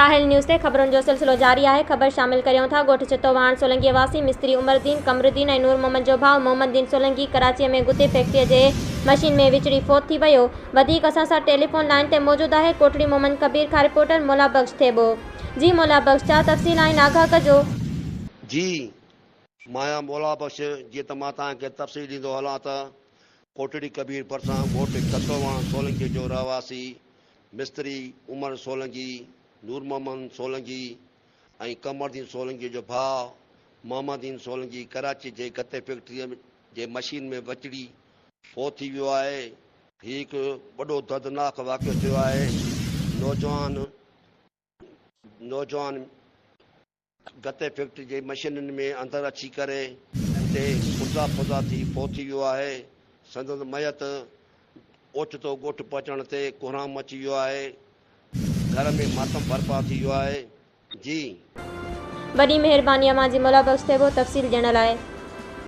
ساحل news تي خبرن جو سلسلو جاري آهي، خبر شامل ڪريون ٿا ڳوٺ ڇتو واهڻ سولنگي واسي مستري عمر الدين، قمرالدين ۽ نور محمد جو ڀاء محمد دين سولنگي ڪراچيء ۾ گتي فيڪٽريء جي مشين ۾ وچڙي فوت ٿي ويو. وڌيڪ اسان سان ٽيليفون لائين تي موجود آهي ڪوٽڙي محمد ڪبير کان رپورٽر مولا بخش ٿيٻو. جي مولا بخش ڇا تفصيل آهن آگاهه ڪجو. جي مايا مولا بخش جيئن ته مان توهان کي تفصيل ڏيندو هلان ته ڪوٽڙي ڪبير ڀرسان ڳوٺ ڇتو واهڻ سولنگي جو رهواسي مستري عمر سولنگي، نور محمد سولنگي ۽ قمر الدين سولنگيء جو ڀاء محمد دين سولنگي ڪراچيء جي گتي فيڪٽريء جي مشين ۾ وچڙي فوت ٿي ويو آهي. هي هڪ وڏو دردناڪ واقعو ٿيو آهي. نوجوان نوجوان. گتي فيڪٽري جي مشينن ۾ اندر اچي ڪري اتي پرزا پرزا ٿي فوت ٿي ويو آهي. سندس ميت اوچتو ڳوٺ پهچڻ تي ڪهرام مچي ويو آهي. گهر ۾ ماتم برپا ٿي ويو آهي. جي. وڏي مهرباني اوهان جي مولا بخش ٿيٻو تفصيل ڏيڻ لاء.